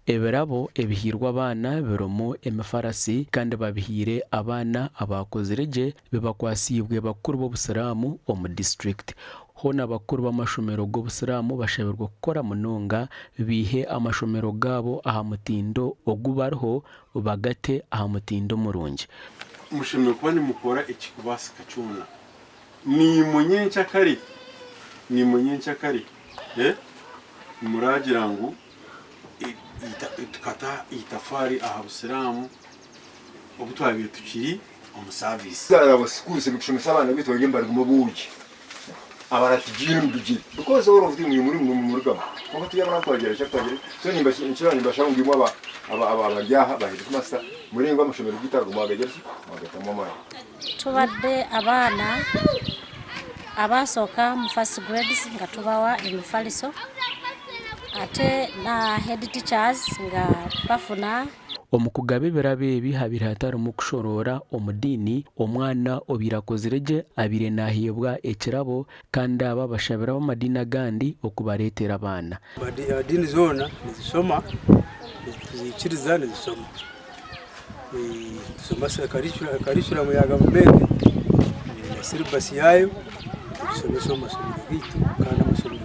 Ebirabo ebihairwe abaana birimu emifarasi kandi babihaire abaana abaakozire gye bibakwasiibwe bakuru b'obusiraamu omu disiturikiti. Hoona abakuru b'amashomero g'obusiraamu bashabirwe kukora munonga baihe amashomero gaabo aha mutindo ogu bariho bagate aha mutindo murungi. Mushemereire kuba nimukora ekirikubaasika kyona. Naimwe nyencakare, naimwe nyencakare, muraagira ngu Tukata eitafaari aha Busiraamu obu twabaire tukiri omu saviisi. Abo schools nikushomesa abaana baitu bari nibarugmu obwogi abaratugiire omu bigyere because all of them imwe nimumurugamu kwonka turi abaana twagira ki twagira so nimbashaba nimbashaba ngu imwe aba aba abari aha ba headmaster murebe ngu amashomero gaitu ago mwagagira ki mwagatamu amaani. Tubadde abaana abasooka mu first grades nga tubawa emifaliso ate na head teachers nga bafuna. Omu kugaba ebirabo ebi habaire hatarimu kushoroora omu diini, omwana obaire akozire gye abaire naheebwa ekirabo kandi aba bashabire ab'amadiini agandi okubareetera abaana. Ediini zoona nizishoma, nituzikiriza nizishoma. Nitushoma karikuramu ya gavumenti na siribasi yaayo, nitushomesa omu mashomero gaitu kandi amashomero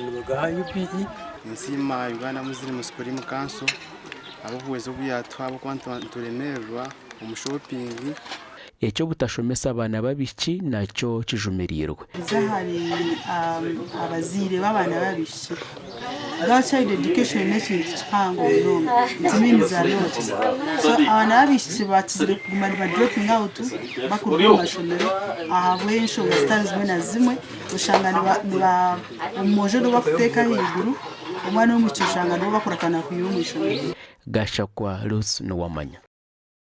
nibagaha UPE. Ninsiima Uganda Muslim Supreme Council ahabw'obuhwezi obu yaatuha ahabw'okuba nituremererwa omu shopping. Eky'obutashomesa abaana b'abaishiki nakyo kijumiriirwe. Nza ahari abazaire b'abaana b'abaishiki. Girl child education n'ekintu kihango munonga. It means a lot. So abaana b'abaishiki bakizire kuguma niba dropping out bakuruga omu mashomero ahabw'enshonga zitari zimwe na zimwe. Oshanga niba omwojo niwe bakuteeka ahaiguru, omwana w'omwishiki oshanga niwe bakurakana kwiha omu ishomero. Gashakwa Ruth Nuwamanya.